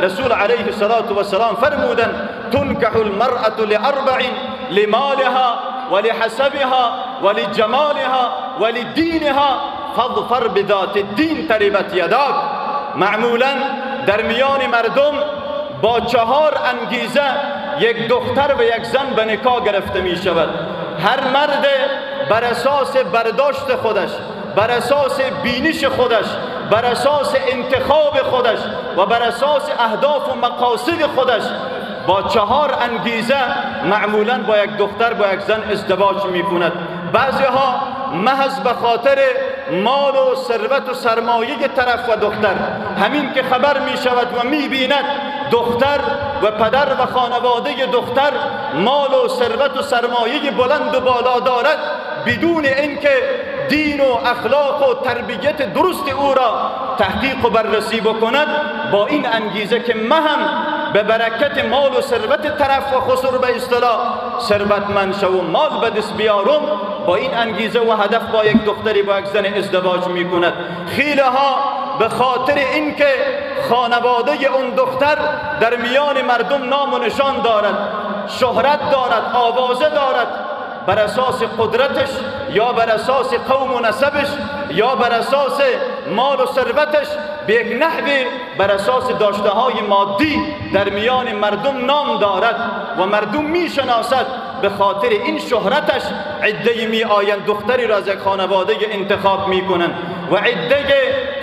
رسول علیه الصلاة والسلام فرمودند تنکح المرأة لأربع لمالها ولحسبها ولجمالها ولدینها فاظفر بذات الدین تربت یداک. معمولا در میان مردم با 4 انگیزه یک دختر و یک زن به نکاح گرفته می شود. هر مرد بر اساس برداشت خودش، بر اساس بینش خودش، بر اساس انتخاب خودش و بر اساس اهداف و مقاصد خودش با 4 انگیزه معمولا با یک دختر با یک زن ازدواج می کند. بعضی ها محض به خاطر مال و ثروت و سرمایه طرف و دختر، همین که خبر می شود و می بیند دختر و پدر و خانواده دختر مال و ثروت و سرمایه بلند و بالا دارد، بدون اینکه دین و اخلاق و تربیت درست او را تحقیق و بررسی بکند، با این انگیزه که مهم به برکت مال و ثروت طرف و خسر به اصطلاح ثروتمند شو و مال به دست بیارم، با این انگیزه و هدف با یک دختری با یک زن ازدواج میکند. خیلی ها به خاطر اینکه خانواده اون دختر در میان مردم نام و نشان دارد، شهرت دارد، آوازه دارد، بر اساس قدرتش یا بر اساس قوم و نسبش یا بر اساس مال و ثروتش، به یک نحوی بر اساس داشته های مادی در میان مردم نام دارد و مردم میشناسد، به خاطر این شهرتش عده می آیند دختری را از یک خانواده انتخاب میکنند و عده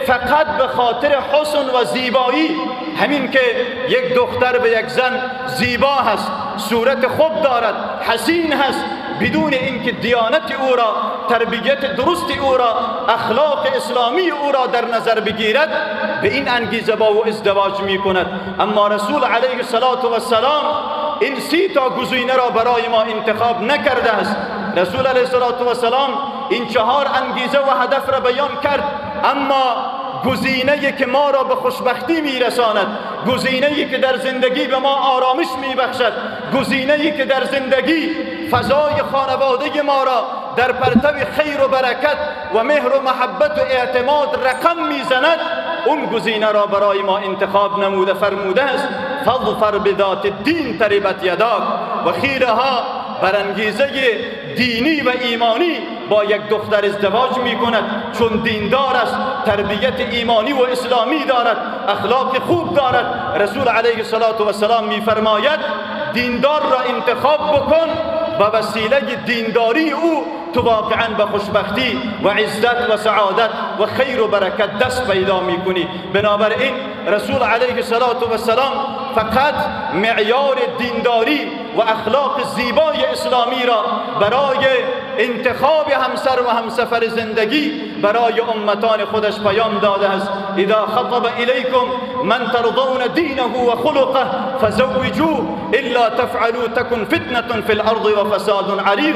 فقط به خاطر حسن و زیبایی، همین که یک دختر به یک زن زیبا هست، صورت خوب دارد، حسین هست، بدون اینکه دیانت او را، تربیت درست او را، اخلاق اسلامی او را در نظر بگیرد، به این انگیزه با او ازدواج می کند. اما رسول علیه الصلاة والسلام این 30 تا گزینه را برای ما انتخاب نکرده است. رسول علیه الصلاة والسلام این 4 انگیزه و هدف را بیان کرد، اما گزینه‌ای که ما را به خوشبختی میرساند، گزینه‌ای که در زندگی به ما آرامش میبخشد، گزینه‌ای که در زندگی فضای خانواده ما را در پرتو خیر و برکت و مهر و محبت و اعتماد رقم میزند، اون گزینه را برای ما انتخاب نموده فرموده است فاظفر بذات الدین تربت یداک. و خیره ها بر انگیزه دینی و ایمانی با یک دختر ازدواج می کند، چون دیندار است، تربیت ایمانی و اسلامی دارد، اخلاق خوب دارد. رسول علیه الصلاة والسلام می فرماید دیندار را انتخاب بکن، با وسیله دینداری او تو واقعا به خوشبختی و عزت و سعادت و خیر و برکت دست پیدا میکنی. بنابراین رسول علیه الصلاة والسلام فقط معیار دینداری و اخلاق زیبای اسلامی را برای انتخاب همسر و همسفر زندگی برای امتان خودش پیام داده است. اذا خطب الیکم من ترضون دینه و خلقه فزوجوه الا تفعلوا تكن فتنة فی الارض و فساد عریض.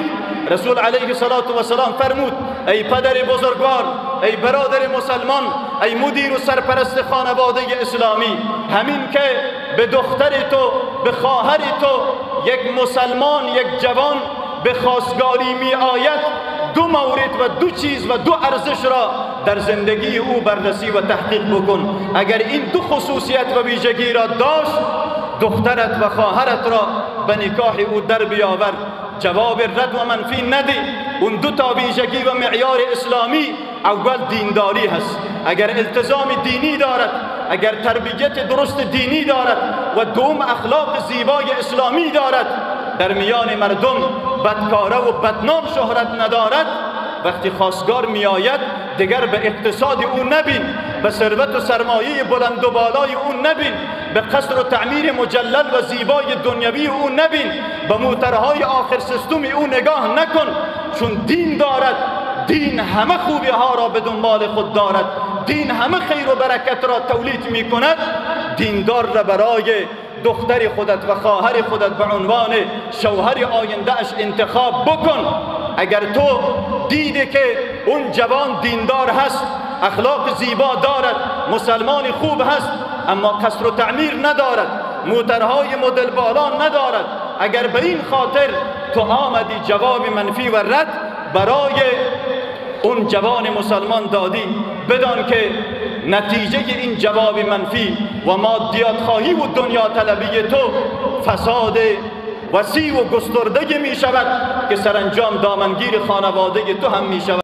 رسول علیه الصلاة والسلام فرمود ای پدر بزرگوار، ای برادر مسلمان، ای مدیر و سرپرست خانواده اسلامی، همین که به دختر تو، به خواهر تو یک مسلمان، یک جوان به خواستگاری می آید، 2 مورد و 2 چیز و 2 ارزش را در زندگی او بررسی و تحقیق بکن. اگر این 2 خصوصیت و ویژگی را داشت، دخترت و خواهرت را به نکاح او در بیاور، جواب رد و منفی ندی. اون 2 تا ویژگی و معیار اسلامی، اول دینداری هست، اگر التزام دینی دارد، اگر تربیت درست دینی دارد، و دوم اخلاق زیبای اسلامی دارد، در میان مردم بدکاره و بدنام شهرت ندارد، وقتی خواستگار میآید دیگر به اقتصاد او نبین، به ثروت و سرمایه بلند و بالای او نبین، به قصر و تعمیر مجلل و زیبای دنیوی او نبین، به موترهای آخر سیستم او نگاه نکن، چون دین دارد. دین همه خوبی ها را به دنبال خود دارد، دین همه خیر و برکت را تولید می کند. دیندار را برای دختر خودت و خواهر خودت به عنوان شوهر آینده اش انتخاب بکن. اگر تو دیدی که اون جوان دیندار هست، اخلاق زیبا دارد، مسلمان خوب هست، اما قصر و تعمیر ندارد، موترهای مدل بالا ندارد، اگر به این خاطر تو آمدی جواب منفی و رد برای اون جوان مسلمان دادی، بدان که نتیجه این جواب منفی و مادیات خواهی و دنیا طلبی تو فساد وسیع و گسترده می شود که سرانجام دامنگیر خانواده تو هم می شود.